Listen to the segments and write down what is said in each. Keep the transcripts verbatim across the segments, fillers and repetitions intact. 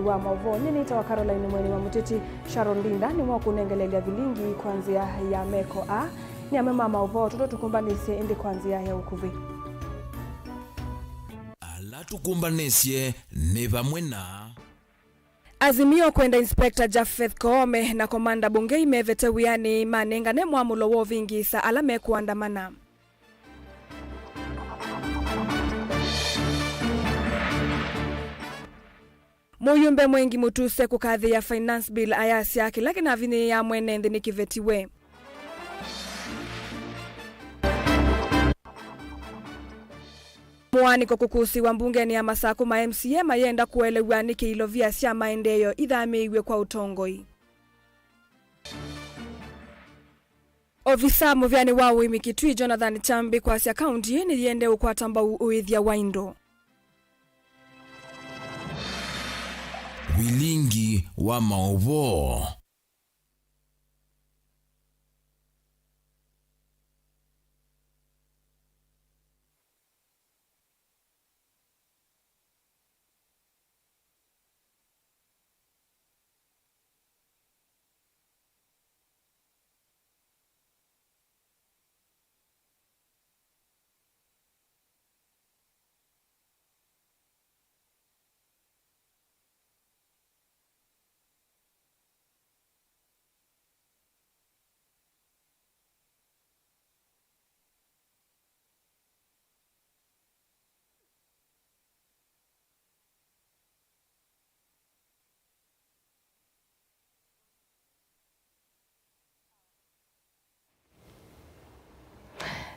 Wa maũvoo, nyie nĩtawa Caroline Mweni wa Mũteti. Sharon Linda nĩwe ũkũnengelelya vilingi kwa nzĩa ya meko. Aa nĩ amwe ma maũvoo tũla tũkũmbanĩsye, ĩndĩ kwa nzĩa ya ũkuvĩ. Ala tũkũmbanĩsye nĩ vamwe na Azimio kwenda Inspector Japheth Koome na Komanda Bungei mevete wĩanĩ manengane mwamũlo wa ũvĩngĩĩsa ala mekũandamana. Mũyumbe Mwengi Mutuse kũkathĩĩa Finance Bill ayasya kĩla kĩnavinyĩĩaa mwene nthĩ nĩkĩvetiwe. Mũaanĩko kũkũsĩĩwa mbungenĩ ya Masakũ, ma M C A mayenda kũelew'a nĩkĩ ilovia sya maendeeo ithamĩĩw'e kwa ũtongoi. Ovisa mũvĩanĩ wa ũĩmi Kitui, Jonathan Chambi, kwasya kaunti ĩĩ nĩyĩendee ũkwata mbau ũĩthya wa indo. Vilingi wa maũvoo.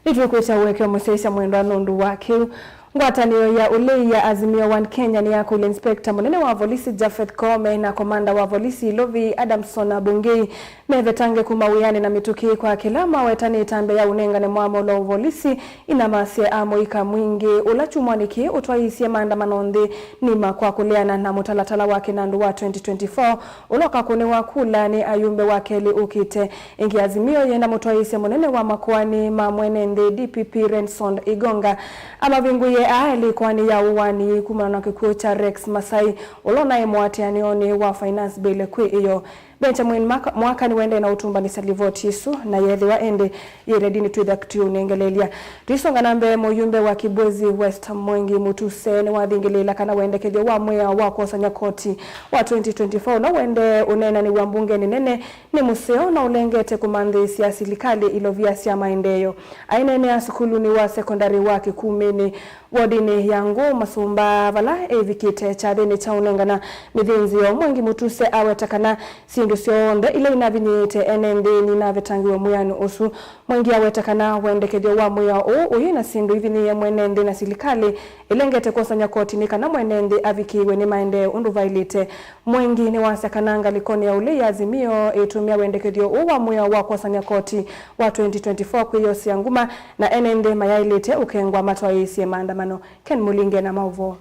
Nĩtũkwĩtya ũekeo mũsyaĩĩsya mwendwa nũndũ wa kĩu. Ngwatanĩo ya ũlei ya Azimio One Kenya nĩyakũlya inspector mũnene wa volisi Japheth Koome na komanda wa volisi Ilovi Adamson Bungei mevetange kuma wĩanĩ na mĩtũkĩ kwa kĩla maweta nĩ ĩtambya ya ũnengane mwamũlo wa volisi inamasye amũika mwingĩ ũla kyumwanĩ kĩĩ ũtwaĩĩsye maandamano nthĩ nima kwa kũleana na mũtalatala wa kĩnandũ wa twenty twenty-four ũla ũkakũnĩwa kula nĩ ayumbe wa kelĩ ũkĩte. Ĩngĩ, Azimio yenda mũtwaĩĩsya mũnene wa makoani ma mwene nthĩ D P P Renson Igonga amavingũĩe aa elĩ ĩkoani ya ũwani kumana na kĩkw'ũ kya Rex Masai ũla ũnaĩ mũatĩanĩonĩ wa Finance Bill kwĩ ĩyo. Benjamin Maka- Mwaka nĩwendee na ũtũmbanĩsya livoti ĩsu, na yeethĩwa ĩndĩ yĩ ready nĩtwĩthwa tũiũnengelelya. Tũisonga na mbee, mũyumbe wa Kibwezi West Mwengi Mutuse nĩwathingĩlĩĩla kana wendekethyo wa mwĩao wa kwosany'a koti wa twenty twenty-four ũla ũendee ũneenanĩw'a mbungenĩ nene nĩ mũseo na ũlengete kũmanthĩĩsya silikalĩ ilovia sya maendeeo. Aineenea sukulunĩ wa sekondalĩ wa Kĩkumĩnĩ, wodinĩ ya Ngũ Masũmba, vala ĩvikĩte kyathĩnĩ kya ũnengana mĩthĩnzĩo, Mwengi Mutuse aweta kana syĩndũ syonthe ila inavinyĩĩte ene nthĩ ninavetangiwe mwĩanĩ ũsu. Mwengi aweta kana wendekethyo wa mwĩao ũũ ũyĩ na syĩndũ ivinyĩĩe mwene nthĩ na silikalĩ ĩlengete kwosany'a kotinĩ kana mwene nthĩ avikĩĩwe nĩ maendeeo ũndũ vaĩlĩte. Mwengi nĩwasya kana ngalĩkonĩ ya ũlei ya Azimio ĩtũmĩa wendekethyo ũũ wa mwĩao wa kwosany'a koti wa twenty twenty-four kwĩyosea nguma, na ene nthĩ mayaĩlĩte ũkengwa matwaĩĩsye maandamano. Ken Mũlinge na maũvoo.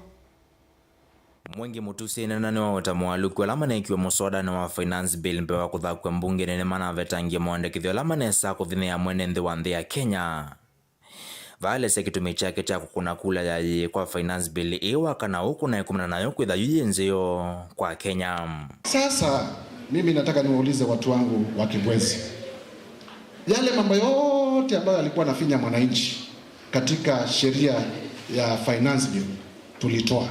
Mwengi Mutuse nĩna nĩwaweta moalyũku ala maneekiwe mũswadanĩ wa Finance Bill mbee wa kũthakw'a mbungenĩ nĩmanavetangie mawendekethyo ala manesaa kũvinyĩĩa mwene nthĩ wa nthĩ ya Kenya. Vaelesya kĩtumi kyake kya kũkũna kula ya ĩĩ kwa Finance Bill ĩĩ wa kana ũkũna ĩkumana nayo kwĩtha yu yĩ nzeo kwa Kenya. Sasa mimi nataka niwaulize watu wangu wa Kibwezi, yale mambo yote ambayo alikuwa anafinya mwananchi katika sheria ya Finance Bill tulitoa.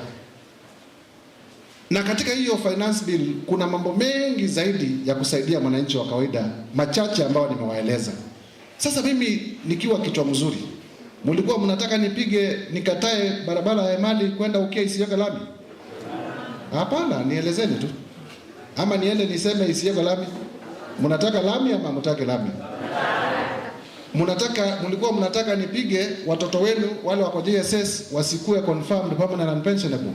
Na katika hiyo Finance Bill kuna mambo mengi zaidi ya kusaidia mwananchi wa kawaida, machache ambayo nimewaeleza. Sasa mimi nikiwa kichwa mzuri, mlikuwa mnataka nipige, nikatae barabara ya Emali kwenda Ukia isiweke lami? Hapana, nielezeni tu. Ama niende niseme isiweke lami? Mnataka lami ama mtaki lami? Mnataka, mlikuwa mnataka nipige watoto wenu wale wako J S S wasikue confirmed permanent and pensionable?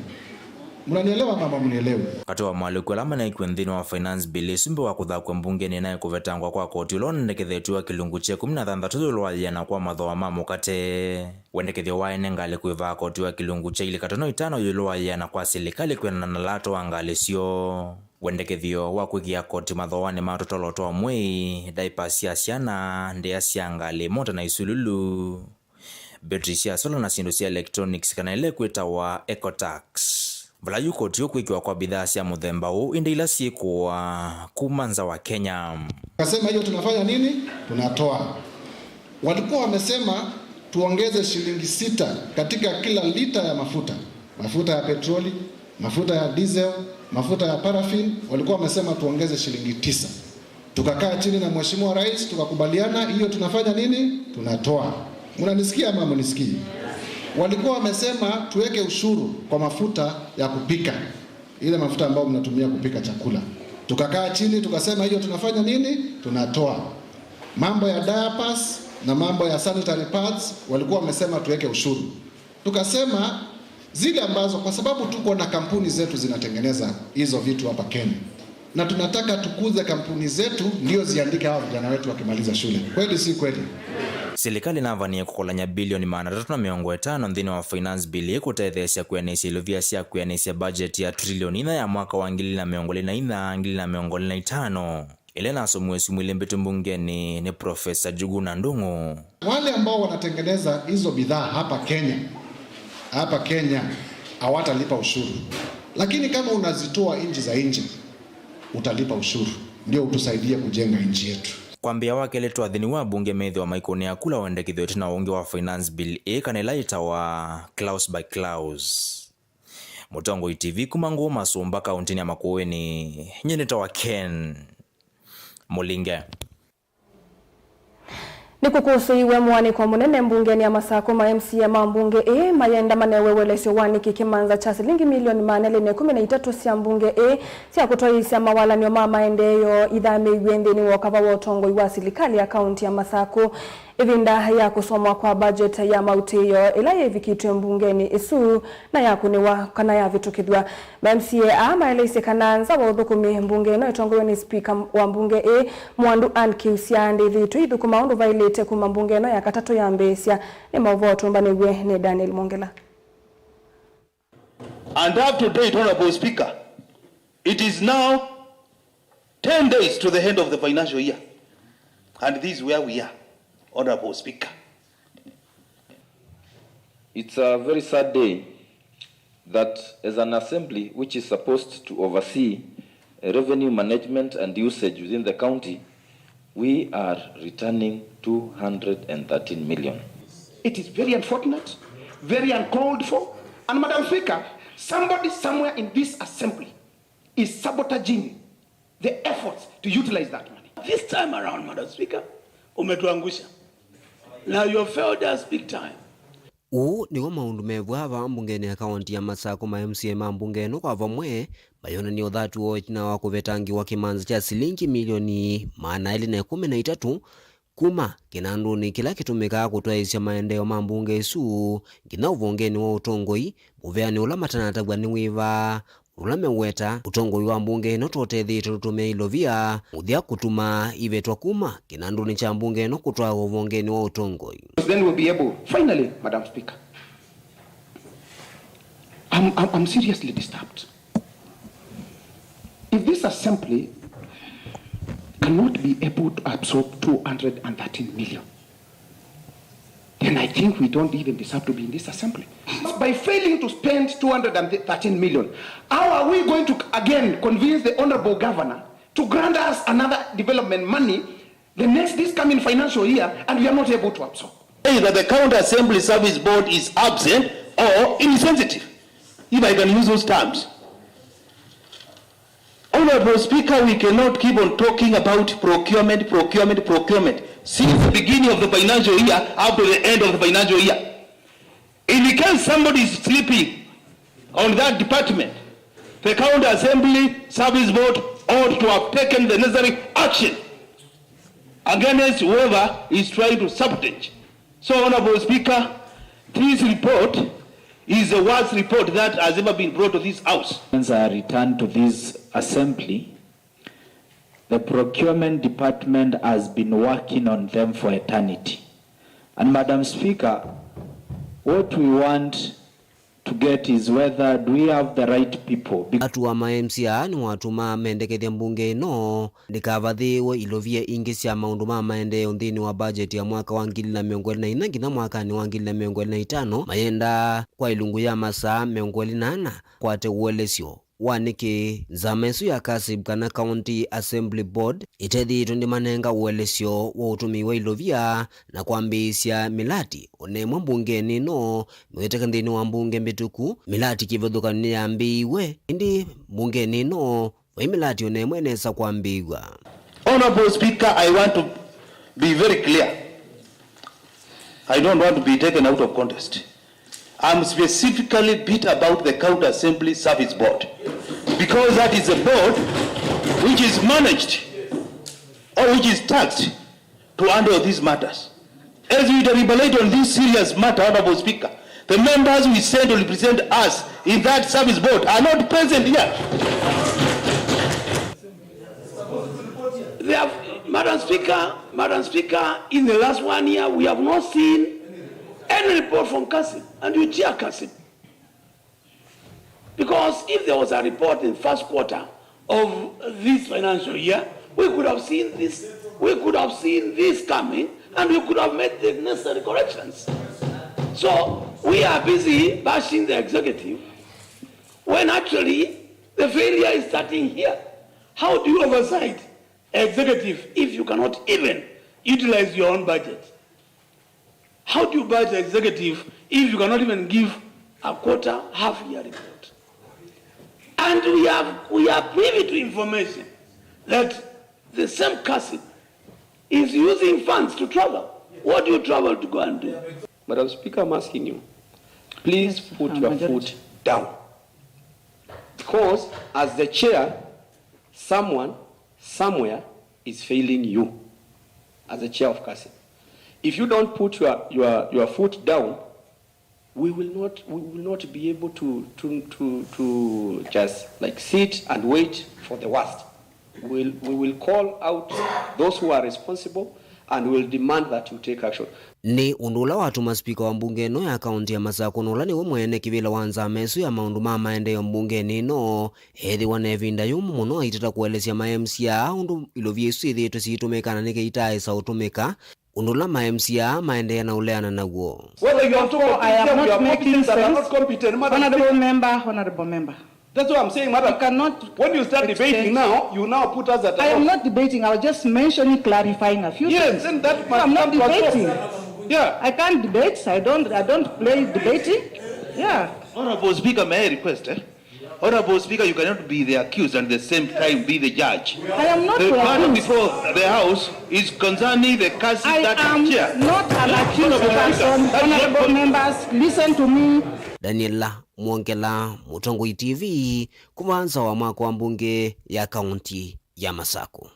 Mnanielewa ama mnielewi? Katĩ wa moalyũku ala maneekiwe nthĩnĩ wa Finance Bill ĩsu mbee wa kũthakw'a mbungenĩ naĩ kũvetangwa kwa koti ũla ũnendekethetw'e wa kĩlungu kya ĩkũmi na thanthatũ ĩũlũ wa ĩana kwa mathooa ma mũkate. Wendekethyo wa ene ngalĩ kũĩvaa koti wa kĩlungu kya ilĩ katono itano ĩũlũ wa ĩana kwa silikalĩ kwĩanana na lato wa ngalĩ syoo. Wendekethyo wa kwĩkĩa koti mathooanĩ ma tũtolo twa mwĩĩ, diapers sya syana, ndĩa sya ngalĩ, mota na isululu, betri sya sola na syĩndũ sya electronics, kana ĩla ĩkwĩtawa ecotax. vala yu koti ũkwĩkĩwa kwa bidhaa sya mũthemba ũũ, ĩndĩ ila syĩkũwa kuma nza wa Kenya. Kasema hiyo tunafanya nini? Tunatoa. Walikuwa wamesema tuongeze shilingi sita katika kila lita ya mafuta, mafuta ya petroli, mafuta ya diesel, mafuta ya paraffin, walikuwa wamesema tuongeze shilingi tisa. Tukakaa chini na Mheshimiwa Rais, tukakubaliana, hiyo tunafanya nini? Tunatoa. Mnanisikia ama mnisikii? Walikuwa wamesema tuweke ushuru kwa mafuta ya kupika, ile mafuta ambayo mnatumia kupika chakula. Tukakaa chini, tukasema, hiyo tunafanya nini? Tunatoa. Mambo ya diapers na mambo ya sanitary pads walikuwa wamesema tuweke ushuru. Tukasema zile ambazo, kwa sababu tuko na kampuni zetu zinatengeneza hizo vitu hapa Kenya, na tunataka tukuze kampuni zetu, ndio ziandike hawa vijana wetu wakimaliza shule. Kweli si kweli? Silikalĩ navanie kũkolany'a bilioni maana atatũ na mĩongo ĩtano nthĩnĩ wa Finance Bill ĩĩ kũtetheesya kwĩanĩsya ilovia sya kwĩanĩsya budget ya trilioni inya ya mwaka wa ngili na mĩongo ĩlĩ na inya, ngili na mĩongo ĩlĩ na itano. Ĩla ĩnasomiwe syumwa ilĩ mbĩtu mbungenĩ nĩ Profesa Njuguna Ndung'u. Wale ambao wanatengeneza hizo bidhaa hapa Kenya, hapa Kenya hawatalipa ushuru, lakini kama unazitoa nchi za nje utalipa ushuru, ndio utusaidie kujenga nchi yetu. Kwambĩĩa wa kelĩ twathi nĩw'o ambunge methĩwa maikũnĩa kula wendekethyo ĩtina wa ũngĩ wa Finance Bill ĩĩ kana ĩla yĩtawa clause by clause. Mũtongoi T V kuma Ngũũ Masũmba kaũntĩnĩ ya Makueni, nyie nĩtawa Ken Mũlinge. Nĩkũkũsĩiwe mũanĩko mũnene mbungenĩ ya Masakũ ma M C A ma mbunge ĩĩ mayenda manewe ũelesyo wa nĩkĩ kĩmanza kya silingi milioni maana elĩ na ĩkũmi na itatũ sya mbunge ĩĩ sya kũtwaĩĩsya mawalany'o ma maendeeo ithamĩĩw'e nthĩnĩ wa ũkava wa ũtongoi wa silikalĩ ya kaũntĩ ya Masakũ. Ĩvinda ya kũsomwa kwa budget ya mautĩĩo ĩla yĩvikĩtw'e mbungenĩ ĩsu na yakũnĩwa kana yavĩtũkĩthw'a. Ma M C A aa maeleisye kana nza wa ũthũkũmi, mbunge ĩno ĩtongoew'e nĩ spika wa mbunge ĩĩ, Mwandu Ann Kiusya, ndĩthĩĩtwe ithũkũma ũndũ vaĩlĩte kuma mbunge ĩno ya katatũ yambĩĩsya. Nĩ maũvoo tũmbanĩw'e nĩ Daniel Mwongela. And up to date, Honorable Speaker, it is now ten days to the end of the financial year, and this is where we are, Honorable Speaker. It's a very sad day that as an assembly which is supposed to oversee revenue management and usage within the county, we are returning two hundred and thirteen million. It is very unfortunate, very uncalled for, and Madam Speaker, somebody somewhere in this assembly is sabotaging the efforts to utilize that money. This time around, Madam Speaker, umetuangusha. Now you have failed us big time. Ũũ nĩw'o maũndũ mevw'a vaa mbungenĩ ya kaũntĩ ya Masakũ. Ma M C A ma mbunge ĩno kwa vamwe mayonany'a ũthatu woo ĩtina wa kũvetangĩwa kĩmanza kya silingi milioni maana elĩ na ĩkũmi na itatũ kuma kĩnandũnĩ kĩla kĩtũmĩkaa kũtwaĩĩsya maendeeo ma mbunge ĩsu nginya ũvongenĩ wa ũtongoi, mũveanĩ ũla matanatavw'a nĩ wĩva. Ũla meũweta, ũtongoi wa mbunge ĩno tũũtetheetye tũtũmĩa ilovia mũthya kũtuma ivetwa kuma kĩnandũnĩ kya mbunge ĩno kũtwawa ũvongenĩ wa ũtongoi. Then we'll be able, finally, Madam Speaker, I'm, I'm, I'm seriously disturbed. If this assembly cannot be able to absorb two hundred and thirteen million, then I think we don't even deserve to be in this assembly. By failing to spend two hundred and thirteen million, how are we going to again convince the Honorable Governor to grant us another development money the next, this coming financial year, and we are not able to absorb? Say that the County Assembly Service Board is absent or insensitive, if I can use those terms. Honorable Speaker, we cannot keep on talking about procurement, procurement, procurement since the beginning of the financial year up to the end of the financial year. In case somebody is sleeping on that department, the County Assembly Service Board ought to have taken the necessary action against whoever is trying to sabotage. So, Honorable Speaker, this report is the worst report that has ever been brought to this House. Since I returned to this Assembly, the procurement department has been working on them for eternity. And Madam Speaker, what we want to get is whether do we have the right people? Be- Atua ma M C A nĩwatuma mendekethya mbunge ĩno ndĩkavathĩĩwe ilovia ingĩ sya maũndũ ma maendeeo nthĩnĩ wa budget ya mwaka wa ngili na mĩongo ĩlĩ na inya nginya mwakanĩ wa ngili na mĩongo ĩlĩ na itano, mayendaa kwa ilungu ya masaa mĩongo ĩlĩ na ana kwate ũelesyo wa nĩkĩ nzama ĩsu ya KASIB kana County Assembly Board ĩtethĩĩtwe ndĩmanenga ũelesyo wa ũtũmĩi wa ilovia na kwambĩĩsya mĩlati o na ĩmwe mbungenĩ ĩno. Mĩwĩtĩka nthĩnĩ wa mbunge mbĩtũku, mĩlati kĩvathũkany'o nĩyambĩĩiwe, ĩndĩ mbungenĩ ĩno vai mĩlati o na ĩmwe ĩnesa kwambĩĩw'a. Honorable Speaker, I want to be very clear. I don't want to be taken out of context. I'm specifically beat about the County Assembly Service Board because that is a board which is managed or which is tasked to handle these matters. As we deliberate on this serious matter, Honorable Speaker, the members we send to represent us in that service board are not present here. They have, Madam Speaker, Madam Speaker, in the last one year, we have not seen any report from KASIB, and you chair KASIB. Because if there was a report in first quarter of this financial year, we could have seen this, we could have seen this coming, and we could have made the necessary corrections. So we are busy bashing the executive when actually the failure is starting here. How do you oversight executive if you cannot even utilize your own budget? How do you budget executive if you cannot even give a quarter, half year report? And we have, we are privy to information that the same KASIB is using funds to travel. What do you travel to go and do? Madam Speaker, I'm asking you, please put your foot down. Because as the chair, someone somewhere is failing you as the chair of KASIB. If you don't put your, your, your foot down, we will not, we will not be able to, to, to, to just, like, sit and wait for the worst. We'll, we will call out those who are responsible and we'll demand that you take action. Nĩ ũndũ ũla watuma spika wa mbunge ĩno ya kaũntĩ ya Masakũ, na ũla nĩwe mwene kĩvĩla wa nzama ĩsu ya maũndũ ma maendeeo mbungenĩ ĩno, ethĩwa na ĩvinda yũmũ mũno aitata kũelesya ma M C A ũndũ ilovia isu syĩthĩĩtwe siitũmĩka na nĩkĩ itaaĩsa ũtũmĩka, ũndũ ũla ma M C A maendeea na ũleana naw'o. Whether you are too competent, I am not making sense. Honorable member, honorable member. That's what I'm saying, madam. You cannot exchange. When you start debating now, you now put us at a loss. I am not debating. I was just mentioning, clarifying a few things. Yes, then that must come to a close. I'm not debating. Yeah. I can't debate. I don't, I don't play debating. Yeah. Honorable Speaker, may I request, eh? Honorable Speaker, you cannot be the accused and the same time be the judge. I am not the accused. The matter before the House is concerning the KASIB chair. I am not an accused person. Honorable members, listen to me. Daniela Mwongela, Mũtongoi T V, kuma nza wa mwako wa mbunge ya kaũntĩ ya Masakũ.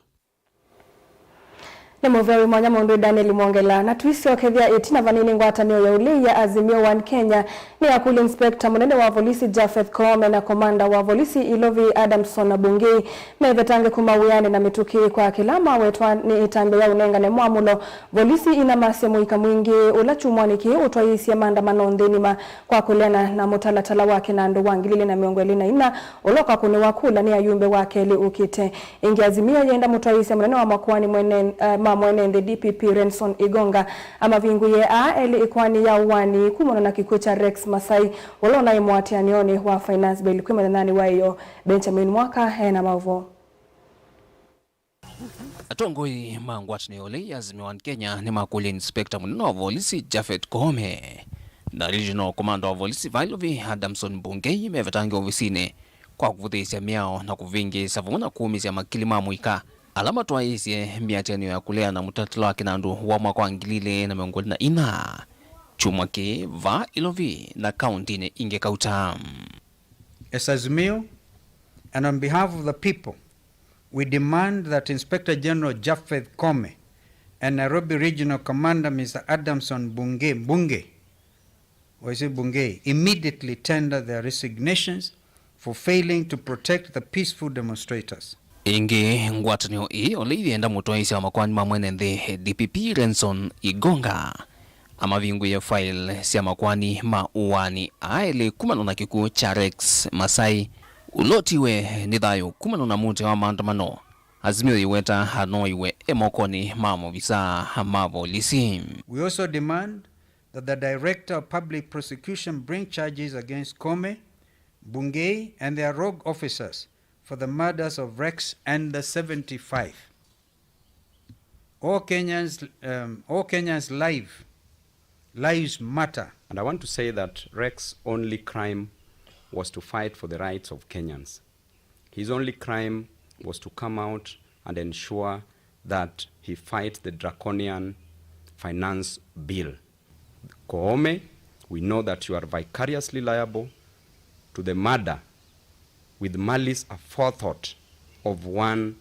Nĩ mũvea wĩ mwanya mũndũ Daniel Mwongela. Na tũisyokethya ĩtina vanini, ngwatanĩo ya ũlei ya Azimio One Kenya nĩyakũlya inspector mũnene wa volisi Japheth Koome na komanda wa volisi Ilovi Adamson Bungei mevetange kuma wĩanĩ na mĩtũkĩ kwa kĩla mawetwa nĩ ĩtambya ya ũnengane mwamũlo volisi ina masya mũika mwingĩ ũla kyumwanĩ kĩĩ ũtwaĩĩsye maandamano nthĩ nĩma kwa kũleana na mũtalatala wa kĩnandũ wa ngili ilĩ na mĩongo ĩlĩ na inya ũla ũkakũnĩwa kula nĩ ayumbe wa kelĩ ũkĩte. Ĩngĩ, Azimio yenda mũtwaĩĩsya mũnene wa makoani mwene, eh, ma mwene nthĩ D P P Renson Igonga amavingũĩe aa elĩ ĩkoani ya ũaani kumana na kĩkw'ũ kya Rex Masai ũla ũnaĩ mũatĩanĩonĩ wa Finance Bill. Kwĩ mũthenyanĩ wa ĩyo, Benjamin Mwaka ena maũvoo. Atongoi ma ngwatanĩo ũlei ya Azimio One Kenya nĩmakũlya inspector mũnene wa volisi Japheth Koome na regional commander wa volisi va Ilovi Adamson Bungei mevetange ovisinĩ kwa kũvũthĩĩsya mĩao na kũvĩngĩĩsa vamwe na kũũmĩsya makili ma mũika ala matwaĩĩsye mĩatĩanĩo ya kũleana na mũtalatala wa kĩnandũ wa mwaka wa ngili ilĩ na mĩongo ĩlĩ na inya kyumwa kĩĩ va Ilovi na kaũntĩnĩ ingĩ kauta. As Azimio, and on behalf of the people, we demand that Inspector General Japheth Koome and Nairobi Regional Commander Mister Adamson Bunge, Bunge, or is it Bungei, immediately tender their resignations for failing to protect the peaceful demonstrators. Ĩngĩ, ngwatanĩo ĩĩ ũlei yenda mũtwaĩĩsya wa makoani ma mwene nthĩ D P P Renson Igonga amavingũĩe file sya makoani ma ũaani aa elĩ kumana na kĩkw'ũ kya Rex Masai, ũla ũtiwe nĩ thayũ kumana na mũtĩ wa maandamano. Azimio yĩweta anoiwe e mokonĩ ma maovisaa ma volisi. We also demand that the Director of Public Prosecution bring charges against Koome, Bungei, and their rogue officers for the murders of Rex and the seventy-five. All Kenyans, um, all Kenyans' life, lives matter. And I want to say that Rex's only crime was to fight for the rights of Kenyans. His only crime was to come out and ensure that he fights the draconian finance bill. Koome, we know that you are vicariously liable to the murder with malice aforethought of one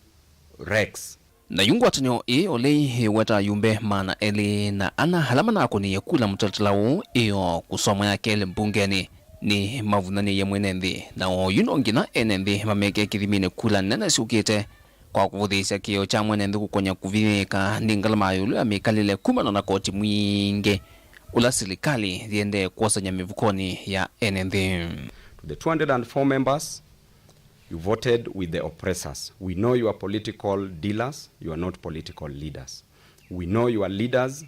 Rex. Na yu ngwatanĩo ĩĩ o lei ĩweta ayumbe maana elĩ na ana ala manakũnĩie kula mũtalatala ũũ ĩyo kũsomwa ya kelĩ mbungenĩ nĩ mavunyanĩie mwene nthĩ, na oyu no nginya ene nthĩ mameke kĩthiminĩ kula nene syũkĩte kwa kũvũthĩĩsya kĩĩo kya mwene nthĩ kũkony'a kũvinyĩĩka nĩ ngalama ya ĩũlũ ya mĩkalĩle kumana na koti mwingĩ ũla silikalĩ yĩendee kwosany'a mĩvukonĩ ya ene nthĩ. To the two hundred and four members, you voted with the oppressors. We know you are political dealers, you are not political leaders. We know you are leaders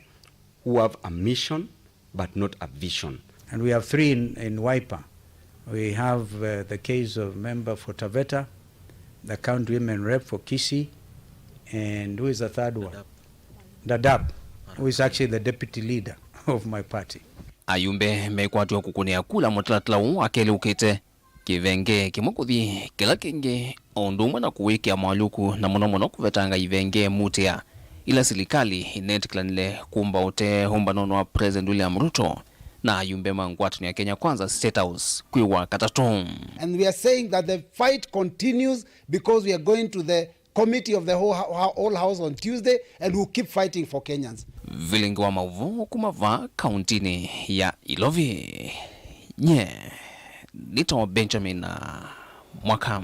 who have a mission but not a vision. And we have three in, in Wiper. We have, uh, the case of member for Taveta, the county women rep for Kisii, and who is the third one? Dadaab. Dadaab, who is actually the deputy leader of my party. Ayumbe mekwatw'a kũkũnĩa kula mũtalatala ũũ wa kelĩ ũkĩte. Kĩvengee kĩmwe kũthi kĩla kĩngĩ, o ũndũ ũmwe na kũwĩkĩa moalyũku, na mũno mũno kũvetanga ivengee mutĩa ila silikalĩ ĩnetĩkĩlanile kũmba ũtee ũmbanonĩ wa President William Ruto na ayumbe ma ngwatanĩo ya Kenya Kwanza State House kwĩ wa katatũ. And we are saying that the fight continues because we are going to the committee of the whole, whole house on Tuesday, and we'll keep fighting for Kenyans. Vilingi wa maũvoo kuma vaa kauntinĩ ya Ilovi. Nye nĩtawa Benjamin Mwaka.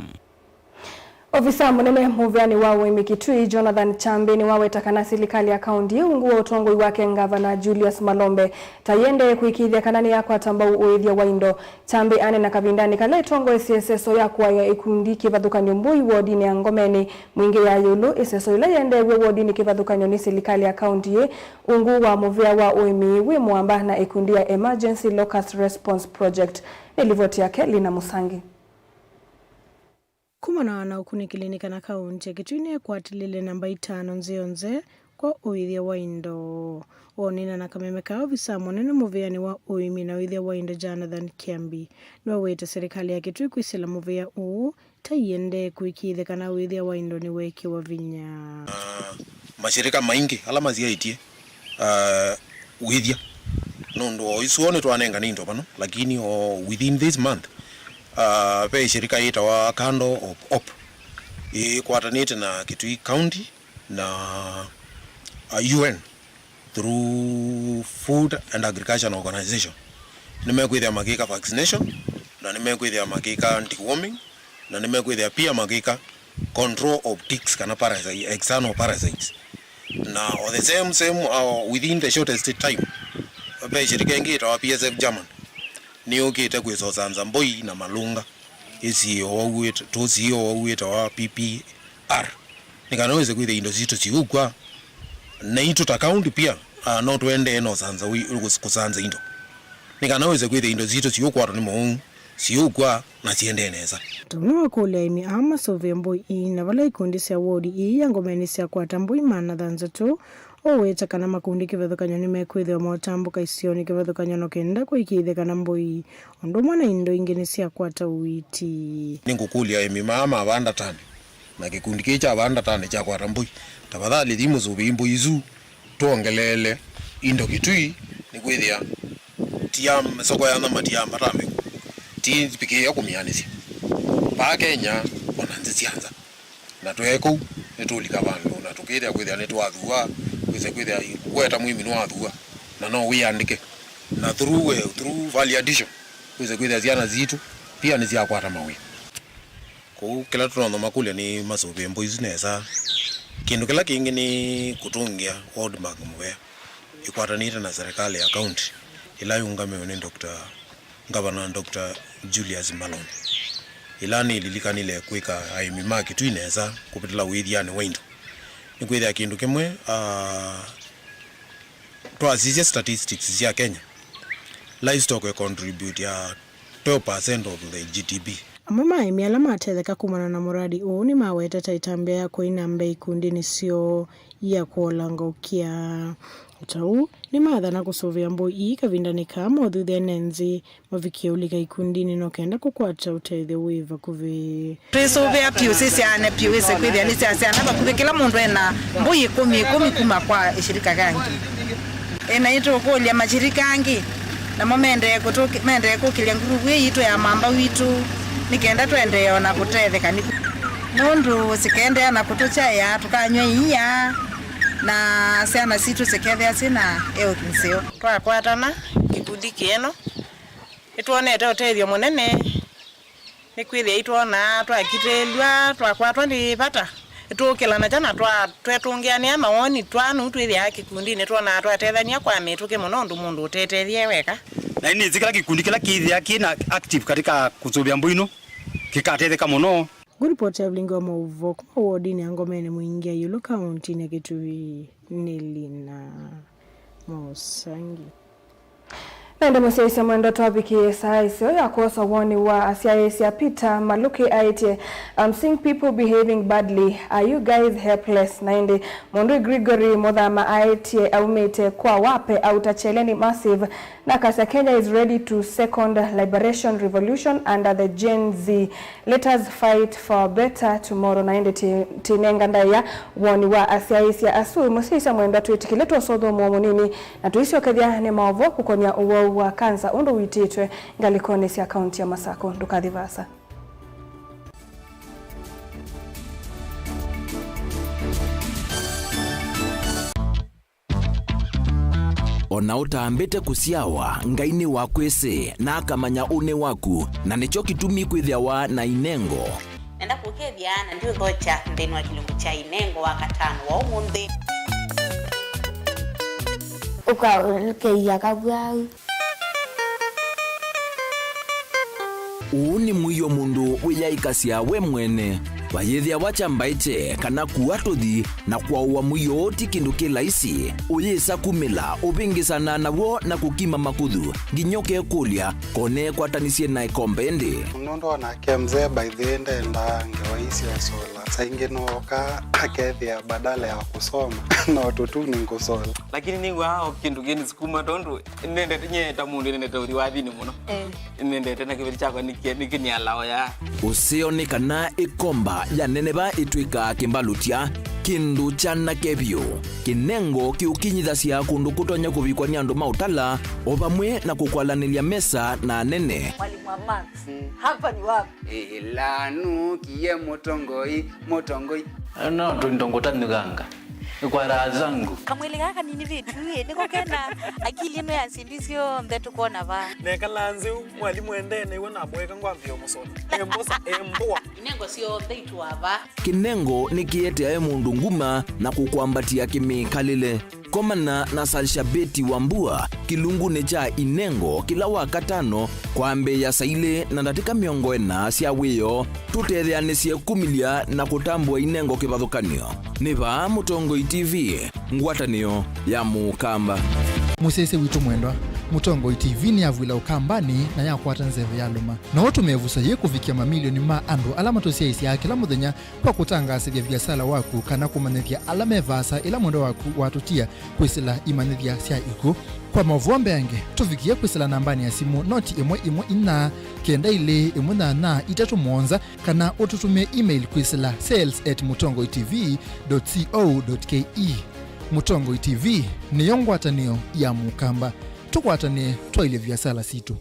Ofisa mũnene mũvĩanĩ wa ũĩmi Kitui, Jonathan Chambi, nĩwaweta kana silikalĩ ya kaunti ĩ ungu wa ũtongoi wake Ngavana Julius Malombe ta yĩendee kũĩkĩĩthya kana nĩyakwata mbau ũĩthya wa indo. Chambi aneena kavindanĩ kala ĩtongoesye ĩseso ya kũaĩa ikundi kĩvathũkany'o mbũi wodinĩ ya Ngomeni, Mwingĩ ya ĩũlũ, ĩseso yĩla yĩendeew'e wodinĩ kĩvathũkany'o nĩ silikalĩ ya kaunti ĩ ungu wa mũvĩa wa ũĩmi wĩ mũamba na ĩkundi ya Emergency Locust Response Project. Nĩ livoti yake Lina Musangi. Kumana na ũkunĩkĩli nĩ kana kaunti ya Kitui nĩkwatĩlĩle namba itano nzeo nzee kwa ũĩthya wa indo. Wonena na kameme ka ovisa mũnene mũvĩanĩ wa ũĩmi na ũĩthya wa indo Jonathan Kiambi, nĩwawete serikali ya Kitui kwĩsĩla mũvĩa ũũ ta iendee kũĩkĩĩthya kana ũĩthya wa indo nĩweekĩwa vinya. Ah, mashirika maingĩ ala masyaĩtye, ah, ũĩthya, nũndũ o isu o nĩtwanengane indo vano, lakini o within this month, ah, ve shirika yĩtawa Kando of Hope ĩkwatanĩte na Kitui County na, ah, U N through Food and Agriculture Organization. Nĩmekwĩthĩa makĩka vaccination, na nĩmekwĩthĩa makĩka deworming, na nĩmekwĩthĩa pia makĩka control of ticks kana parasite, external parasites. Na o the same, same, uh, within the shortest time, ve shirika ĩngĩ ĩtawa P S F German nĩyũkĩte kwĩsosanza mbũi na malũnga. Ĩsiĩo wauĩte, tũsiĩo wauĩte wa P P R. Nĩ kana wĩse kwĩthĩa indo sitũ siũkw'a. Naitũ ta kaunti pia, ah, no tũendee na ũsanza wĩ-, kũs-, kũsanza indo. Nĩ kana wĩse kwĩthĩa indo sitũ siũkwatwa nĩ mũũng'ũ, siũkw'a, na siendee nesa. Tau nĩwakũlya aĩmi aa masũvĩe mbũi ii na vala ikundi sya wodi ii ya Ngomeni syakwata mbũi maana thanthatũ, ũweta kana makundi kĩvathũkany'o nĩmekwĩthĩwa motambũka isionĩ kĩvathũkany'o no kenda kũĩkĩĩthya kana mbũi ũndũ ũmwe na indo ingĩ nĩsyakwata ũiiti. Nĩngũkũlya aĩmi maa ma Vandatani na kĩkundi kĩĩ kya Vandatani kyakwata mbũi, tafadhali thi mũsũvĩi mbũi isu, twongeleele indo Kitui, nĩkwĩthĩa ti ya soko ya nyama, ti ya mbatamĩko, ti pikĩĩa kũmĩanĩsya. Vaa Kenya, ona nzĩ sya nza. Na twee kũu, nĩtũũlika vandũ, na tũkĩthĩa kwĩthĩa nĩtwathua, wĩse kwĩthĩa we ta mwĩmi nĩwathua, na no wĩandĩke. Na through, eh, through value addition, wĩse kwĩthĩa syana sitũ pia nĩsyakwata mawĩa. Kũu kĩla tũtonya makũlya nĩ masũvĩe mbũi isu nesa. Kĩndũ kĩla kĩngĩ nĩ kũtũngĩa World Bank mũvea. ĩkwatanĩte na serikali ya kaunti ĩla yũngamiwe nĩ Doctor Ngavana Doctor Julius Malonza, ĩla nĩlilikanile kwĩka aĩmi ma Kitui nesa kũvĩtĩla wĩthyanĩ wa indo. Nĩkwĩthĩa kĩndũ kĩmwe, ah, twasisya statistics sya Kenya, livestock ĩ contribute ya twelve percent of the G D P. Amwe ma aĩmi ala matetheka kumana na mũradi ũũ nĩmawetete ĩtambya ya kũina mbee ikundinĩ syoo ya kũolanga ũkĩa. O ta ũu, nĩmathana kũsũvĩa mbũi ii kavindanĩ kaa mothuthya ene nzĩ mavikie ũlika ikundinĩ no kenda kũkwata ũtethyo wĩ vakuvĩ. Twĩsũvĩa vyũ, sisyaane vyũ, wĩse kwĩthĩa nĩsyasyaana vakuvĩ kĩla mũndũ ena mbũi ĩkũmi ĩkũmi kuma kwa ĩshirika kangĩ. Ĩ, na nĩtũkũlya mashirika angĩ namo mendee kũtũkĩ-, mendee kũkĩlya nguruvu ĩĩ yitũ ya mamba witũ, nĩ kenda tũendee o na kũtetheka nĩ, nũndũ sikaendeea na kũtũkyaĩa tũkanyw'a iia, na syana sitũ sikethĩa syĩ na health nzeo. Twakwatana kĩkundi kĩeno, nĩtwonete ũtethyo mũnene. Nĩkwĩthĩa itwonaa twakitĩlw'a, twakwatwa nĩ vata, nĩtũũkĩlanakya na twa-, twetũngĩanĩa mawoni twa nũu twĩthĩaa kĩkundinĩ, twonaa twatethany'a kwa mĩtũkĩ mũno ũndũ mũndũ ũtetethie weka. Na nĩnĩsĩ kĩla kĩkundi kĩla kĩthĩaa kĩ na active katika kũsũvĩa mbũi ino kĩkatetheka mũno. Ngũlipoti ya vilingi wa maũvoo kuma wodinĩ ya Ngomeni Mũingĩ ya ĩũlũ kauntinĩ ya Kitui nĩ Lina Mũsangi. Na ĩndĩ mũsyaĩĩsya mwendwa, twavikĩe saa ĩseo ya kwosa woni wa asyaĩĩsya. Peter Maluki aĩtye, "I'm seeing people behaving badly. Are you guys helpless?" Na ĩndĩ mũndũ Gregory Mũthama aĩtye aumĩte kwa Wape Outer Cheleni Massive, na akasya, "Kenya is ready to second liberation revolution under the Gen Z. Let us fight for a better tomorrow." Na ĩndĩ ti-, tinenga ndaĩa woni wa asyaĩĩsya asu. Mũsyaĩĩsya mwendwa, twĩtĩkĩle twosa ũthũmũo mũnini, na tũisyokethya nĩ maũvoo kũkonya ũwau wa kansa ũndũ ũitĩtwe ngalĩkonĩ sya kaunti ya Masakũ. Ndũkathi vaasa. O na ũtambĩte kũsyawa, Ngai nĩwakwĩsĩ, na akamanya ũnĩ waku, na nĩkyo kĩtumi kwĩthĩawa na inengo. Nenda kũkethya na ndiũthokya nthĩnĩ wa kĩlungu kya inengo wa katano wa ũmũnthĩ. Ũkakeia kavwau. Ũũ nĩ mũio mũndũ wĩyaĩkasya we mwene. Vayĩthĩawa kyambaĩkye kana kua tũthi na kwaũa mũio ũũ ti kĩndũ kĩ laisi. Ũyĩsa kumĩla, ũvĩngĩsana naw'o na kũkima makũthũ, nginya ũkekũlya, "Ko neekwatanisye na ĩkombe ĩndĩ?" Nũndũ onake mzee by the way ndendaa ngewa ii sya ũsola. Saa ingĩ nooka akethĩa badala ya kũsoma no tũtuni ngũsola. Lakini nĩw'aa o kĩndũ kĩnĩsukuma tondũ nendete, nye ta mũndũ nendete ũthi wathinĩ mũno. Eh. Nendete na kĩveti kyakwa nĩkĩ-, nĩkĩnialaoya. Ũseo nĩ kana ĩkomba ya neneva ĩtw'ĩkaa kĩmbalũtya, kĩndũ kyanake vyũ. Kĩnengo kĩũkinyithasya kũndũ kũtonya kũvikwa nĩ andũ ma ũtala, o vamwe na kũkwalanĩlya mesa na anene. Mwalimu wa maths, hapa ni wapi? Ĩla nũkie mũtongoi, mũtongoi. No tũindo ngũtanyũkanga. Kwa raha zangu. Kamwĩlĩ kaa kanini vĩtu ĩ, nĩko kena akili ĩno ya syĩndũ syonthe tũkwona vaa. Nekala nzĩ, mwalimũ endee nĩw'o namũeka ngwambĩĩa ũmũsũna. Embosa, embũa. Inengo syonthe itũa vaa. Kĩnengo nĩkĩeteae mũndũ nguma na kũkwambatĩa kĩmĩkalĩle. Komana na Salshabeti Wambua kĩlungunĩ kya Inengo kĩla wa katano kwambĩĩa saa ilĩ na ndatĩka mĩongo ĩna sya wĩoo, tũtetheanĩsye kumĩlya na kũtambũa inengo kĩvathũkany'o. Nĩ vaa Mũtongoi T V, ngwatanĩo ya Mũkamba. Mũsyaĩĩsya witũ mwendwa, Mũtongoi T V nĩyavw'ĩla Ũkambanĩ na yakwata nzeve ya lũma. No ũtũme ĩvuso yĩĩ kũvikĩa mamilioni ma andũ ala matũsyaĩĩsyaa kĩla mũthenya kwa kũtangaasĩthya viasala waku kana kũmanyĩthya ala me vaasa ĩla mwendwa waku watũtia kwĩsĩla imanyĩthya sya ikw'ũ. Kwa maũvoo mbeange, tũvikĩe kwĩsĩla nambanĩ ya simũ noti ĩmwe ĩmwe inya kenda ilĩ ĩmwe nyanya itatũ mũonza, kana ũtũtũmĩe email kwĩsĩla sales at mũtongoi T V dot co dot K E. Mũtongoi T V nĩyo ngwatanĩo ya Mũkamba. Tũkwatanĩe twaĩlye viasala sitũ.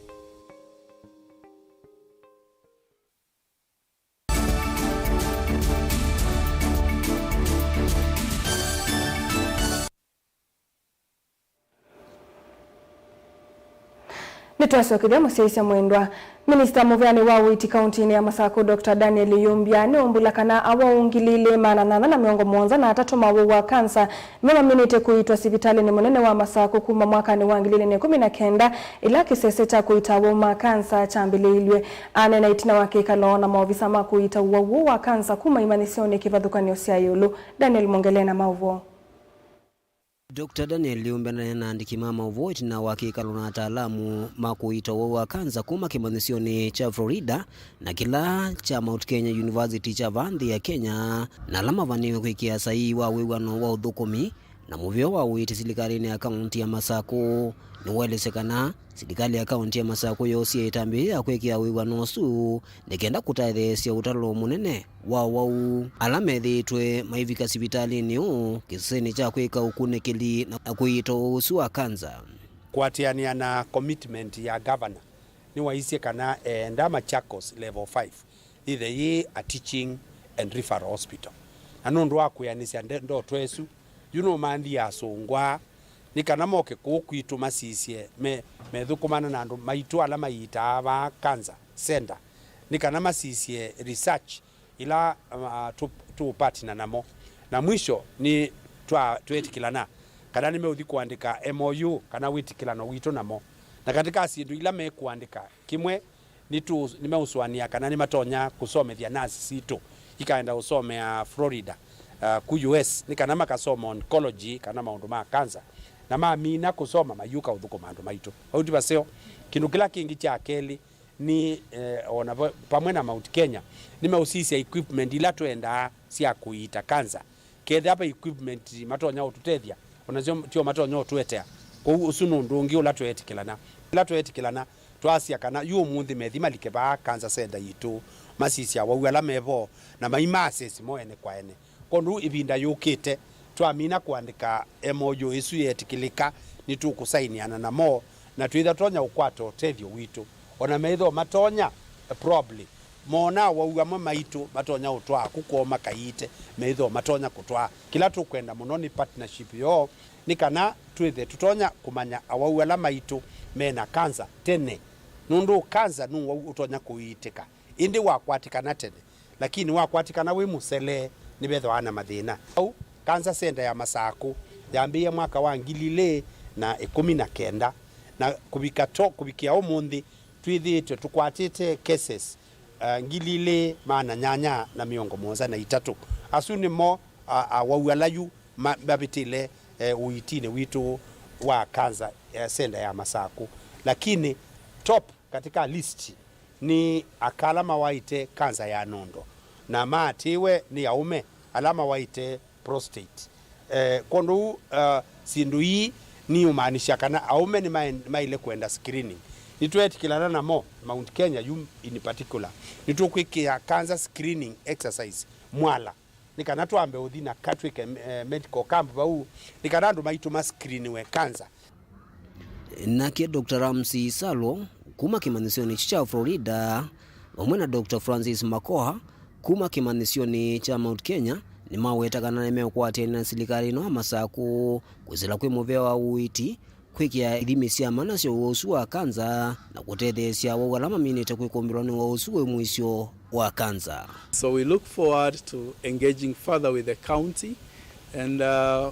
Nĩtwasyokethya mũsyaĩĩsya mwendwa. Minista mũveanĩ wa ũiiti kauntinĩ ya Masakũ, Doctor Daniel Yumbya, nĩũmbũla kana awau ngili ilĩ maana nyanya na mĩongo mũonza na atatũ ma ũwau wa kansa nĩmo maminĩte kũiitwa sivitalĩnĩ mũnene wa Masakũ kuma mwakanĩ wa ngili ilĩ na ĩkũmi na kenda, ĩla kĩsese kya kũiita awau ma kansa kyambĩlĩilw'e. Aneena ĩtina wa kĩkalo na maovisa ma kũiita ũwau ũũ wa kansa kuma imanyĩsyonĩ kĩvathũkany'o sya ĩũlũ. Daniel Mwongele na maũvoo. Doctor Daniel Yumbya ndaneena na aandĩki ma maũvoo ĩtina wa kĩkalo na ataalamu ma kũiita ũwau wa kanza kuma kĩmanyĩsyonĩ kya Florida na kĩla kya Mount Kenya University kya vaa nthĩ ya Kenya, na ala mavanĩwe kwĩkĩa saii wa wĩw'ano wa ũthũkũmi na mũvea wa ũiiti silikalĩnĩ ya kaunti ya Masakũ. Nĩwaelesya kana silikalĩ ya kaunti ya Masakũ yoosie ĩtambya ya kwĩkĩa wĩw'ano ũsu nĩ kenda kũtetheesya ũtalo mũnene wa ũwau ala methĩĩtwe maivika sivitalĩnĩ ũũ kĩsesenĩ kya kwĩka ũkunĩkĩli na kũiita ũwau ũsu wa kanza. Kũatĩanĩa na commitment ya governor, nĩwaisye kana eenda Machakos Level five yĩthe yĩ a teaching and referral hospital. Na nũndũ wa kwĩanĩsya nde-, ndoto ĩsu, yu nũmanthie asũngwa nĩ kana moke kũũ kwitũ masisye me-, methũkũmana na andũ maitũ ala maiitaa vaa cancer center, nĩ kana masisye research ila, uh, tũ-, tũũpartner namo. Na mwisho nĩ twa-, tweetĩkĩlana kana nĩmeũthi kũandĩka M O U kana wĩtĩkĩlano witũ namo. Na katĩ ka syĩndũ ila mekũandĩka, kĩmwe nĩtũ-, nĩmeũsũanĩa kana nĩmatonya kũsomethya nurse sitũ ikaenda ũsomea Florida, uh, ku U S, nĩ kana makasoma oncology kana maũndũ ma cancer, na mamina kũsoma mayũka ũthũkũma andũ maitũ. Vau ti vaseo. Kĩndũ kĩla kĩngĩ kya kelĩ nĩ, eh, ona va-, vamwe na Mount Kenya, nĩmeũsisya equipment ila twendaa sya kũiita cancer. Kethĩa ve equipment matonya ũtũtethya, o nasyo tyo matonya ũtũetea. Kwoou ũsu nĩ ũndũ ũngĩ ũla tweetĩkĩlana. Ĩla tweetĩkĩlana, twasya kana yu ũmũnthĩ methi malike vaa cancer center yitũ, masisye awau ala me vo, na maima assess mo ene kwa ene. Kwondũ ĩvinda yũkĩte, twamina kũandĩka M O U ĩsu yeetĩkĩlĩka, nĩtũkũsainiana namo, na twĩtha tonya ũkwata ũtethyo witũ. O na methĩwa matonya, eh, probably, moona awau amwe maitũ matonya ũtwaa ku kwoo makaiite, methĩwa matonya kũtwaa. Kĩla tũkwenda mũno nĩ partnership yoo, nĩ kana twĩthe tũtonya kũmanya awau ala maitũ me na kanza tene, nũndũ kanza nĩ ũwau ũtonya kũiitĩka, ĩndĩ wakwatĩkana tene. Lakini wakwatĩkana wĩ mũselee, nĩvethĩwa na mathĩna. Au, Cancer Center ya Masakũ yambĩĩe mwaka wa ngili ilĩ na ĩkũmi na kenda, na kũvika to, kũvikĩa ũmũnthĩ, twĩthĩĩtwe tũkwatĩte cases, uh, ngili ilĩ maana nyanya na mĩongo mũonza na itatũ. Asu nĩmo, uh, awau ala yu ma-, mavĩtĩle, eh, ũiitinĩ witũ wa Cancer, eh, Center ya Masakũ. Lakini top katika list nĩ aka ala mawaĩte kanza ya nondo, na maatĩĩwe nĩ aũme ala mawaĩte prostate. Eh, kwondũ ũu, uh, syĩndũ ii niũmaanisya kana aũme nĩmaen-, maĩle kwenda screening. Nĩtweetĩkĩlana namo, Mount Kenya yu in particular, nĩtũkwĩkĩa cancer screening exercise Mwala, nĩ kana twambe ũthi na katwĩke, eh, medical camp vau, nĩ kana andũ maitũ ma screeniwe cancer. Nake Doctor Ramsey Salo, kuma kĩmanyĩsyonĩ kyu kya Florida, vamwe na Doctor Francis Makoha, kuma kĩmanyĩsyonĩ kya Mount Kenya, nĩmaweta kana nĩmeũkwatĩanĩa na silikalĩ ĩno ya Masakũ kwĩsĩla kwĩ mũvea wa ũiiti, kwĩkĩa ithimi sya mana sya ũwau ũsu wa kanza, na kũtetheesya awau ala maminĩte kwĩkũmbĩlwa nĩ ũwau ũsu wĩ mũisyo wa kanza. So we look forward to engaging further with the county, and, uh,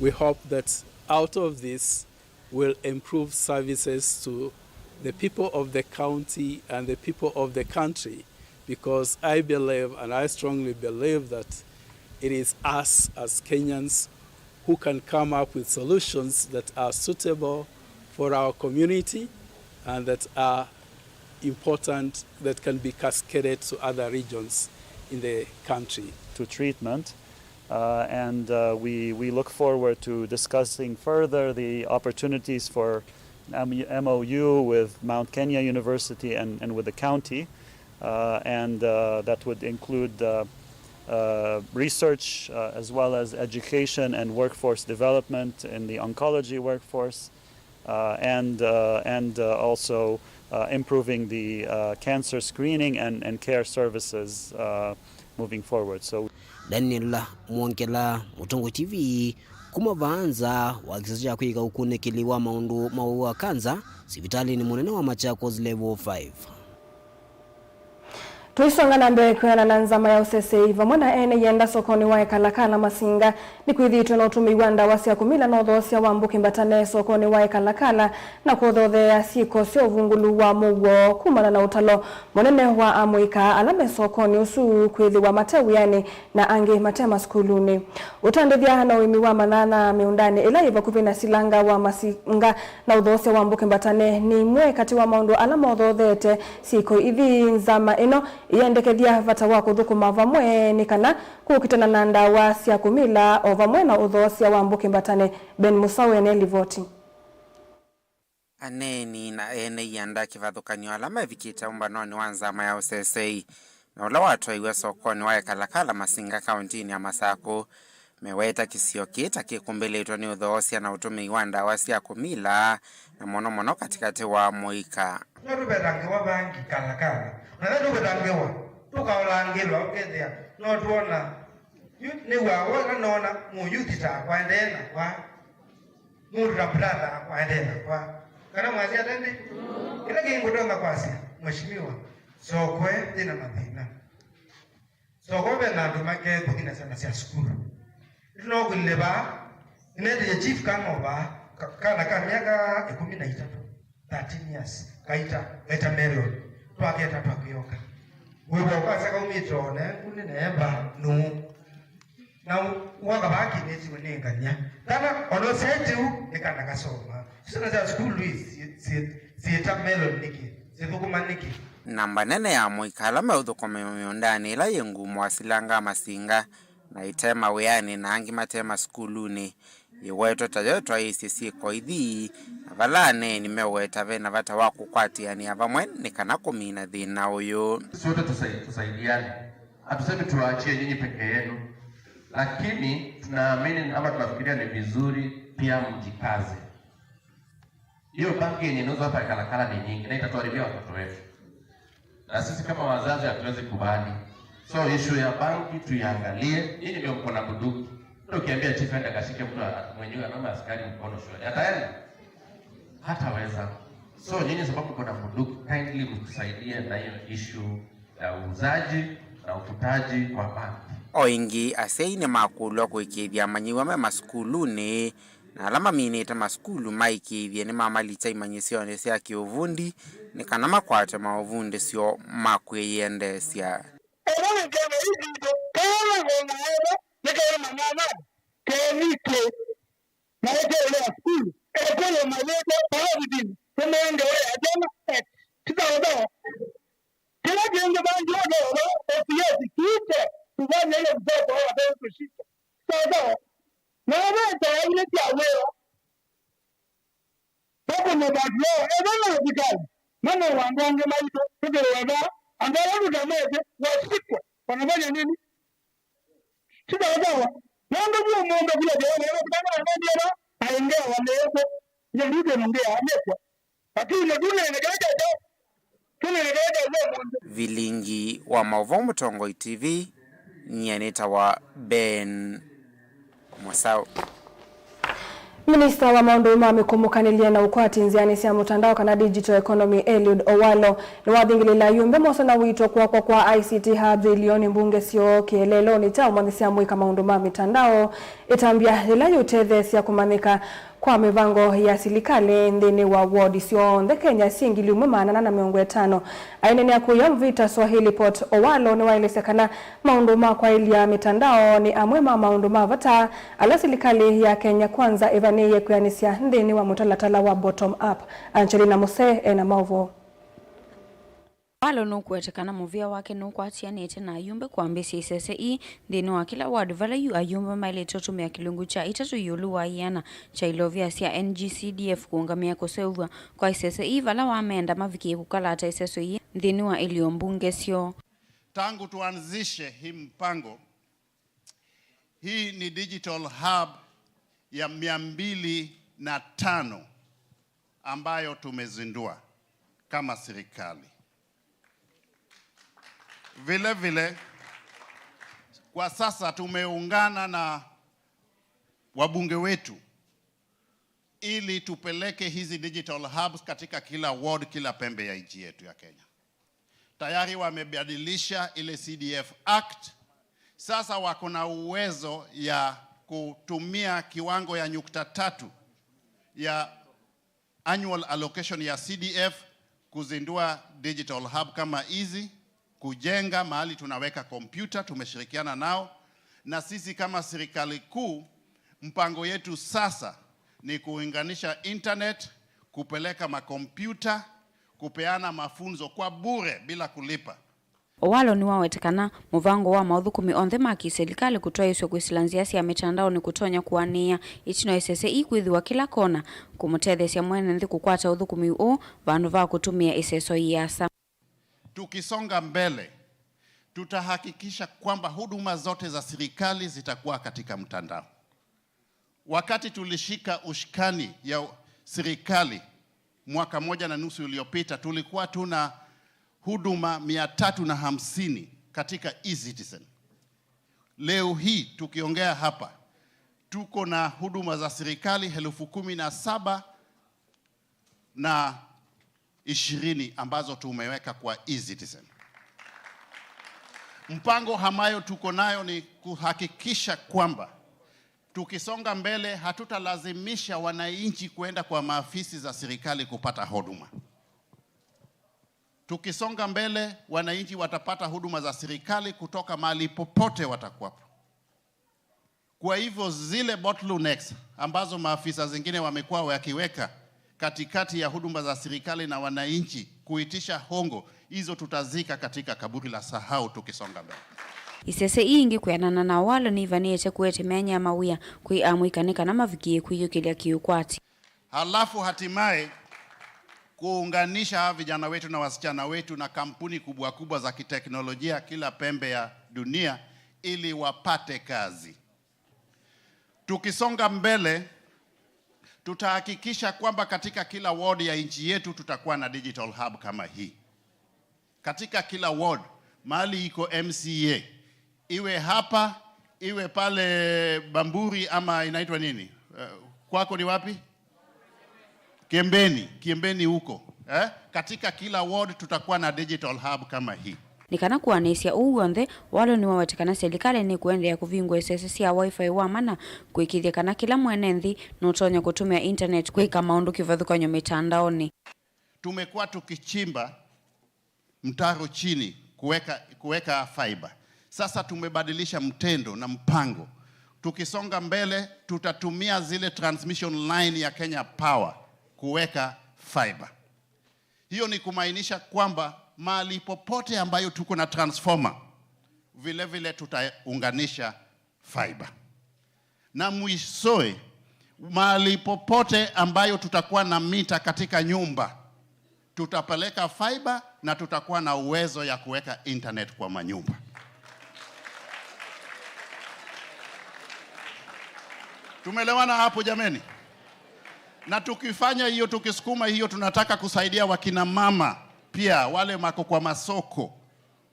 we hope that out of this will improve services to the people of the county and the people of the country, because I believe, and I strongly believe, that it is us as Kenyans who can come up with solutions that are suitable for our community and that are important, that can be cascaded to other regions in the country. To treatment, uh, and, uh, we, we look forward to discussing further the opportunities for M-, M O U with Mount Kenya University and, and with the county. Uh, and, uh, that would include, uh, uh, research, uh, as well as education and workforce development in the oncology workforce, uh, and, uh, and, uh, also, uh, improving the, uh, cancer screening and, and care services, uh, moving forward. So Daniel Mwongela, Mũtongoi T V, kuma vaa nza wa kĩsese kya kwĩka ũkunĩkĩli wa maũndũ ma ũwau wa kanza sivitalĩnĩ mũnene wa Machakos Level five. Tũisonga na mbee, kwĩana na nzama ya ũsesei vamwe na ene ianda sokonĩ wa Ekalakala Masinga, nĩkwĩthĩĩtwe na ũtũmĩi wa ndawa sya kũmila na ũthoosya wa mbũkĩ mbatane sokonĩ wa Ekalakala, na kũthotheea syĩko sya ũvungũlu wa mũuo kumana na ũtalo mũnene wa amũika ala me sokonĩ ũsu kwĩthĩwa mate wĩanĩ na angĩ mate masukulunĩ. Ũtandĩthya na ũĩmi wa manyanya mĩũndanĩ ĩla yĩ vakuvĩ na silanga wa Masinga na ũthoosya wa mbũkĩ mbatane nĩ imwe katĩ wa maũndũ ala mothoothete syĩko ithi. Nzama ĩno ĩyendekethya vata wa kũthũkũma vamwe nĩ kana kũkitana na ndawa sya kũmila o vamwe na ũthoosya wa mbũkĩ mbatane. Ben Mũsaũ ene livoti. Aneeni na ene ianda kĩvathũkany'o ala mevikĩte ũmbanonĩ wa nzama ya ũsesei na ũla watwaiwe sokonĩ wa Ekalakala Masinga kaũntĩnĩ ya Masakũ, meweta kĩsio kĩĩ ta kĩkumbĩlĩtwe nĩ ũthoosya na ũtũmĩi wa ndawa sya kũmila, na mũno mũno katĩkatĩ wa amũika. Nĩtũvetangĩwa vangi Kalakala, na nĩtũvetangĩwa, tũkaolangĩlwa ũkethĩa no twona. Yu nĩw'aa wona noona mũyuthi takwa endee nakwa. Mũndũ ta brother akwa endee nakwa. Kana mwasya ata ĩndĩ? Kĩla kĩngĩ ngũtonya kwasya, Mheshimiwa, sokwe yĩna mathĩna. Sokwe ve na andũ makethukina syana sya sukulu. Nĩtũnokũlile vaa, nĩnetĩie chief kang'o vaa, ka-, kana ka myaka ĩkũmi na itatũ, thirteen years, kaita, kaita Melon. Twaketa twakĩoka. Wĩvo kwasya kaumĩte o nengu nĩ neemba nũũ. Na woka vaa kĩnĩsiwe nĩ ngany'a. Kana ona ũsyaĩte ũu nĩ kana kasoma. Syana sya sukulu ii syĩ-, syĩ-, syĩta Melon nĩkĩ? Syĩthũkũma nĩkĩ? Namba nene ya amũika ala meũthũkũma mĩũndanĩ ĩla yĩ ngumo asilanga Masinga, na ite mawĩanĩ na angĩ mate masukulunĩ, yĩwetwe ta yo ĩtwaĩĩsye syĩko ithi, na vala aneeni meweta ve na vata wa kũkwatĩanĩa vamwe nĩ kana kũmina thĩna ũyũ. Sote tusai-, tusaidiane. Hatusemi tuwaachie nyinyi peke yenu, lakini tunaamini ama tunafikiria ni vizuri pia mjikaze. Hiyo bangi yenye inauzwa hapa Kalakala ni nyingi na itatuharibia watoto wetu, na sisi kama wazazi hatuwezi kubali. So issue ya bangi tuiangalie. Nyinyi ndio mko na bunduki. Hata ukiambia chief aende akashike mtu a-, mwenyewe anaona askari mkono shule, ataenda? Hataweza. So nyinyi sababu mko na bunduki, kindly mtusaidie na hiyo issue ya uuzaji na uvutaji wa bangi. O ĩngĩ, asyai nĩmakũlw'a kũĩkĩĩthya amanyĩw'a me masukulunĩ, na ala maminĩte masukulu maĩkĩĩthye nĩmamalitya imanyĩsyonĩ sya kĩũvundi nĩ kana makwate maũvundĩsyo ma kwĩyendeesya. Ĩla nĩ kĩama ĩĩ sitũ, kala ngoma ĩla nĩ kala manyanya kevike. Na ĩteũlea sukulu, ekũlwa mavĩte vala vivinĩ, tũmũendee atena, eh, ti sawa sawa. Kĩla kĩngĩ vangi ũtoola, O C S kiite, tufanye ile mtoto wa watoto tushike. Sawa sawa. Na wete aile sya wĩra. Tũkũne vatuleo, ethwa na asikali, mane wa andũ angĩ maitũ, tũkĩwetha, andũ ala tũtamete, wasikwe. Wanafanya nini? Ti sawa sawa. Nũndũ ti ũmũnthĩ kula Jehova ĩla kũtangana na ndiela, aendeawa nĩ ĩkũ. Ndio ndio ndio ndio amekwa. Lakini tunene kile cha cha. Tunene kile cha cha. Vilingi wa maũvoo Mũtongoi T V, nyie nĩtawa Ben Mũsaũ. Minista wa maũndũ ma mĩkũmũkanĩlye na ũkwati nzĩanĩ sya mũtandao kana digital economy, Eliud Owalo, nĩwathingĩlĩĩla ayumbe mose na wĩto kũakwa kwa I C T hubs ilionĩ mbunge syoo kĩeleelonĩ kya ũmanyĩsya amũika maũndũ ma mĩtandao, ĩtambya yĩla yĩũtetheesya kũmanyĩka kwa mĩvango ya silikalĩ nthĩnĩ wa ward syonthe Kenya syĩ ngili ĩmwe maana ana na mĩongo ĩtano. Aineenea kũya Mvita Swahili Pot, Owalo nĩwaelesya kana maũndũ ma kwaĩlya mĩtandao nĩ amwe ma maũndũ ma vata ala silikalĩ ya Kenya Kwanza ĩvanĩĩe kwĩanĩsya nthĩnĩ wa mũtalatala wa bottom up. Angelina Muse ena maũvoo. Owalo nũkũete kana mũvĩa wake nũkwatĩanĩte na ayumbe kwambĩĩsya isese ii nthĩnĩ wa kĩla ward vala yu ayumbe maĩlĩte ũtũmĩa kĩlungu kya itatũ ĩũlũ wa ĩana kya ilovia sya N G C D F kũũngamĩa kũseũvw'a kwa isese ii vala wameenda mavikĩe kũkalata isese ii nthĩnĩ wa ilio mbunge syoo. Tangu tuanzishe hii mpango, hii ni digital hub ya mia mbili na tano ambayo tumezindua kama serikali. Vile vile, kwa sasa tumeungana na wabunge wetu ili tupeleke hizi digital hubs katika kila ward, kila pembe ya nchi yetu ya Kenya. Tayari wamebadilisha ile C D F Act. Sasa wako na uwezo ya kutumia kiwango ya nukta tatu ya annual allocation ya C D F kuzindua digital hub kama hizi, kujenga mahali tunaweka kompyuta, tumeshirikiana nao. Na sisi kama serikali kuu, mpango yetu sasa ni kuunganisha internet, kupeleka makompyuta, kupeana mafunzo kwa bure bila kulipa. Owalo nĩwawete kana mũvango wa maũthũkũmi onthe ma kĩsilikalĩ kũtwaĩĩsw'a kwĩsĩla nzĩa sya mĩtandaonĩ kũtonya kũanĩĩa ĩtina wa isese ii kwĩthĩwa kĩla kona, kũmũtetheesya mwene nthĩ kũkwata ũthũkũmi ũũ vandũ va kũtũmĩa ĩseso iasa. Tukisonga mbele, tutahakikisha kwamba huduma zote za serikali zitakuwa katika mtandao. Wakati tulishika ushikani ya serikali mwaka moja na nusu uliopita, tulikuwa tuna huduma mia tatu na hamsini katika eCitizen. Leo hii tukiongea hapa, tuko na huduma za serikali elfu kumi na saba na ishirini ambazo tumeweka kwa eCitizen. Mpango ambayo tuko nayo ni kuhakikisha kwamba tukisonga mbele, hatutalazimisha wananchi kuenda kwa maafisi za serikali kupata huduma. Tukisonga mbele, wananchi watapata huduma za serikali kutoka mahali popote watakuwapo. Kwa hivyo, zile bottlenecks ambazo maafisa zingine wamekuwa wakiweka katikati ya huduma za serikali na wananchi kuitisha hongo, hizo tutazika katika kaburi la sahau tukisonga mbele. Isese ii ingĩ kwĩanana na Owalo nĩivanĩĩte kũete myanya ya mawĩa kwĩ amũika nĩ kana mavikĩe kwĩyũkĩlya kĩũkwati. Halafu hatimaye kuunganisha hawa vijana wetu na wasichana wetu na kampuni kubwa kubwa za kiteknolojia kila pembe ya dunia ili wapate kazi. Tukisonga mbele, tutahakikisha kwamba katika kila ward ya nchi yetu tutakuwa na digital hub kama hii. Katika kila ward, mahali iko M C A, iwe hapa, iwe pale Bamburi ama inaitwa nini? Eh, kwako ni wapi? Kiembeni, Kiembeni huko. Eh? Katika kila ward tutakuwa na digital hub kama hii. Nĩ kana kũanĩsya ũu w'onthe, Owalo nĩwawete kana silikalĩ nĩkũendeea kũvingũa isese sya Wi-Fi wa mana kũĩkĩĩthya kana kĩla mwene nthĩ nũtonya kũtũmĩa intaneti kwĩka maũndũ kĩvathũkany'o mĩtandaonĩ. Tumekuwa tukichimba mtaro chini kuweka, kuweka fiber. Sasa tumebadilisha mtendo na mpango. Tukisonga mbele, tutatumia zile transmission line ya Kenya Power kuweka fiber. Hiyo ni kumaanisha kwamba mahali popote ambayo tuko na transformer, vile vile tutaunganisha fiber. Na mwishowe, mahali popote ambayo tutakuwa na mita katika nyumba, tutapeleka fiber na tutakuwa na uwezo ya kuweka internet kwa manyumba. Tumeelewana hapo jameni? Na tukifanya hiyo, tukisukuma hiyo, tunataka kusaidia wakina mama pia, wale wako kwa masoko,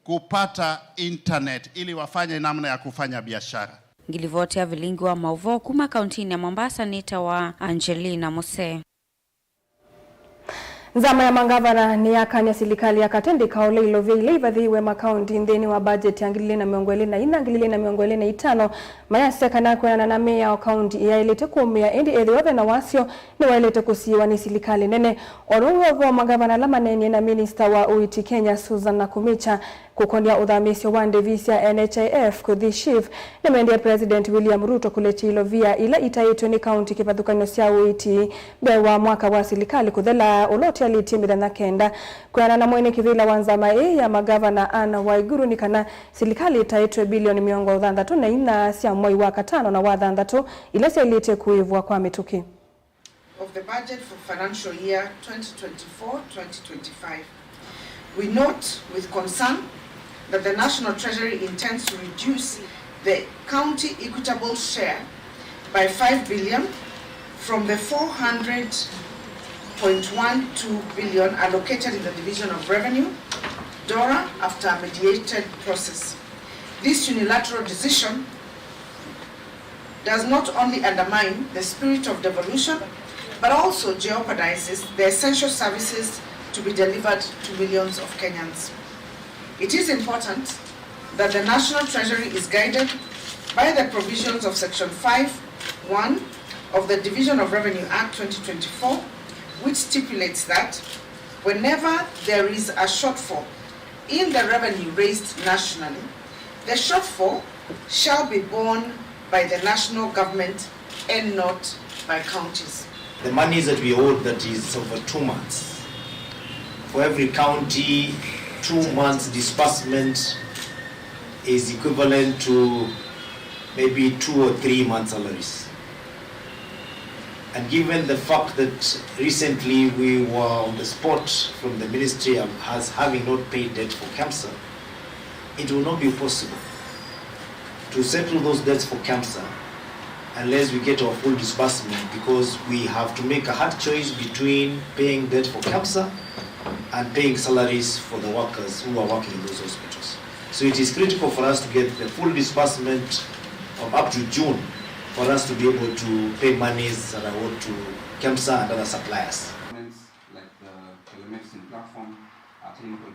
kupata internet ili wafanye namna ya kufanya biashara. Ngilivoti ya vilingi wa mauvoo kuma kauntinĩ ya Mombasa nĩtawa Angelina Muse. Nzama ya mangavana nĩyakany'a silikalĩ ya katĩ ndĩkaũle ilovia ila ivathĩiwe makaunti nthĩnĩ wa budget ya ngili ilĩ na mĩongo ĩlĩ na inya, ngili ilĩ na mĩongo ĩlĩ na itano, mayasya kana kwĩanana na mĩao kaunti ĩyaĩlĩte kũmĩa, ĩndĩ ethĩwa ve na wasyo nĩwaĩlĩte kũsiĩĩwa nĩ silikalĩ nene. O na ũu wĩ o vo, mangavana ala maneenie na minista wa ũiiti Kenya Susan Nakhumicha kũkony'a ũthamĩĩsyo wa ndĩvi sya N H I F kũthi SHIF, nĩmendie President William Ruto kũlekya ilovia ila itaĩtwe nĩ kaunti kĩvathũkany'o sya ũiiti mbee wa mwaka wa silikalĩ kũthela, ũla ũtialĩtye mĩthenya kenda. Kwĩanana na mwene kĩvĩla wa nzama ĩĩ ya magavana Anne Waiguru, nĩ kana silikalĩ ĩtaĩtwe bilioni mĩongo thanthatũ na inya sya mwai wa katano na wa thanthatũ ila syaĩlĩte kũĩvwa kwa mĩtũkĩ. Of the budget for financial year twenty twenty-four twenty twenty-five. We note with concern that the National Treasury intends to reduce the county equitable share by five billion from the four hundred point one two billion allocated in the Division of Revenue, DORA, after a mediated process. This unilateral decision does not only undermine the spirit of devolution, but also jeopardizes the essential services to be delivered to millions of Kenyans. It is important that the National Treasury is guided by the provisions of Section five one of the Division of Revenue Act twenty twenty-four, which stipulates that whenever there is a shortfall in the revenue raised nationally, the shortfall shall be borne by the national government and not by counties. The monies that we owed, that is over two months. For every county, two months disbursement is equivalent to maybe two or three months' salaries. And given the fact that recently we were on the spot from the ministry as having not paid debt for KEMSA, it will not be possible to settle those debts for KEMSA unless we get our full disbursement, because we have to make a hard choice between paying debt for KEMSA and paying salaries for the workers who are working in those hospitals. So it is critical for us to get the full disbursement of up to June for us to be able to pay monies that are owed to KEMSA and other suppliers. Like the telemedicine platform, a clinical